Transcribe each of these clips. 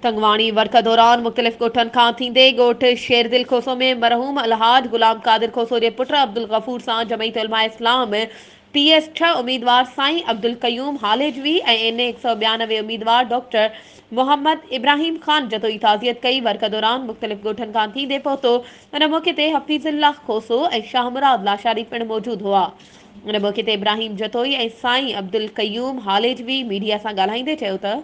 Tangwani work دوران مختلف ڳوٺن کان ٿيندي ڳوٺ شيردل کوسو ۾ مرحوم الحاج غلام قادر کوسو جي پٽ عبدالغفور سان جمعيت علماء اسلام پي ايس ڇهه اميدوار سائين عبدالقيوم هاليجوي ۽ اين اي 192 اميدوار ڊاڪٽر محمد ابراهيم خان جتوئي تعزيت ڪئي ورڪ دوران مختلف ڳوٺن کان ٿيندي پهتو ان موقعي تي حفيظ الله کوسو ۽ شاهه مراد لاشاري پڻ موجود هئا ان موقعي تي ابراهيم جتوئي ۽ سائين عبدالقيوم هاليجوي ميڊيا سان ڳالهائيندي چيو ته.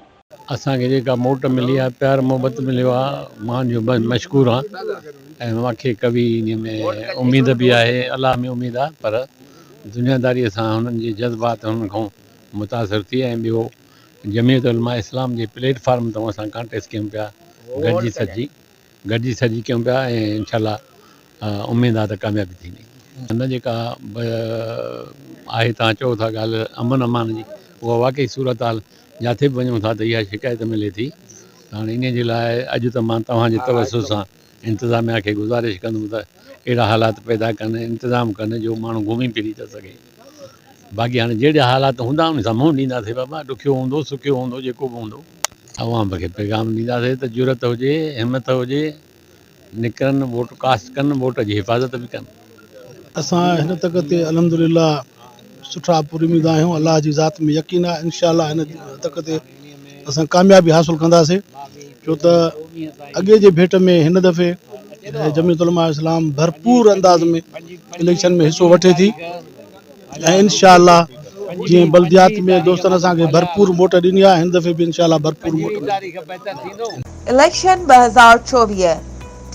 اسان کي جيڪا موٽ ملي آهي پيار محبت مليو آهي مان جو مشڪور آهيان ۽ مان کي قوي انهي ۾ اميد به آهي الله ۾ اميد آهي پر دنياداري سان هنن جي جذبات هنن کان متاثر ٿي ۽ ٻيو جمعيت علماء اسلام جي پليٽ فارم تان اسان ڪانٽيسٽ ڪيون پيا گڏجي سڏجي گڏجي سڏجي ڪيون پيا ۽ انشاء الله اميد آهي ته ڪاميابي ٿيندي. نه جيڪا به آهي توهان چئو ٿا ڳالهه امن امان جي اها واقعي صورتحال جاٿي به وڃون ٿا ته اها شڪايت ملي ٿي ته هاڻي انهي جي لاء اڄ ته مان توهان جي توسط سان انتظاميا کي گذارش ڪندم ته اهڙا حالات پيدا ڪن انتظام ڪن جو ماڻهو گهمي ڦري ته سگهي باقي هاڻي جهڙا حالات هوندا ان سان منهن ڏينداسين بابا ڏکيو هوندو سکيو هوندو جيڪو به هوندو. عوام کي پيغام ڏينداسين ته جرئت هجي همت هجي نڪرن ووٽ ڪاسٽ ڪن ووٽ جي حفاظت به ڪن. اسان هن تڪ تي الحمدلله سٺا پراميد آهيون الله جي ذات ۾ يقين آهي انشاء الله هن تڪ تي اسان ڪاميابي حاصل ڪنداسين ڇو ته اڳي جي ڀيٽ ۾ هن دفعي جمعيت علماء اسلام ڀرپور انداز ۾ اليڪشن ۾ حصو وٺي ٿي ۽ انشاء الله جيئن بلديات ۾ دوستن اسان کي ڀرپور موٽ ڏني آهي هن دفعي به انشاء الله ڀرپور موٽ ملندي. اليڪشن 2024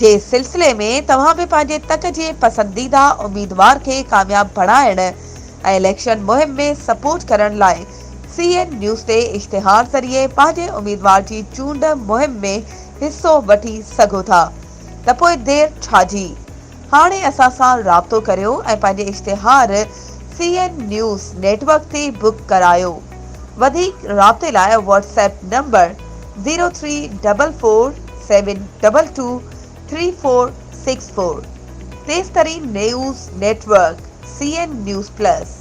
جي سلسلي ۾ توهان به پنهنجي تڪ جي پسنديده اميدوار کي ڪامياب بڻائڻ ۽ اليڪشن مهم ۾ سپورٽ ڪرڻ لاء سي اين نيوز تي اشتهار ذريعي پنهنجي اميدوار جي چونڊ مهم ۾ حصو وٺي سگهو ٿا ته پوء دير ڇا جي؟ هاڻي اسان سان رابطو ڪريو ۽ پنهنجي اشتهار سي اين نيوز نيٽ ورڪ تي بڪ ڪرايو. وڌيڪ رابطي لاء Whats app number zero three double four seven double two three four six four. تيز ترين news network C N news plus.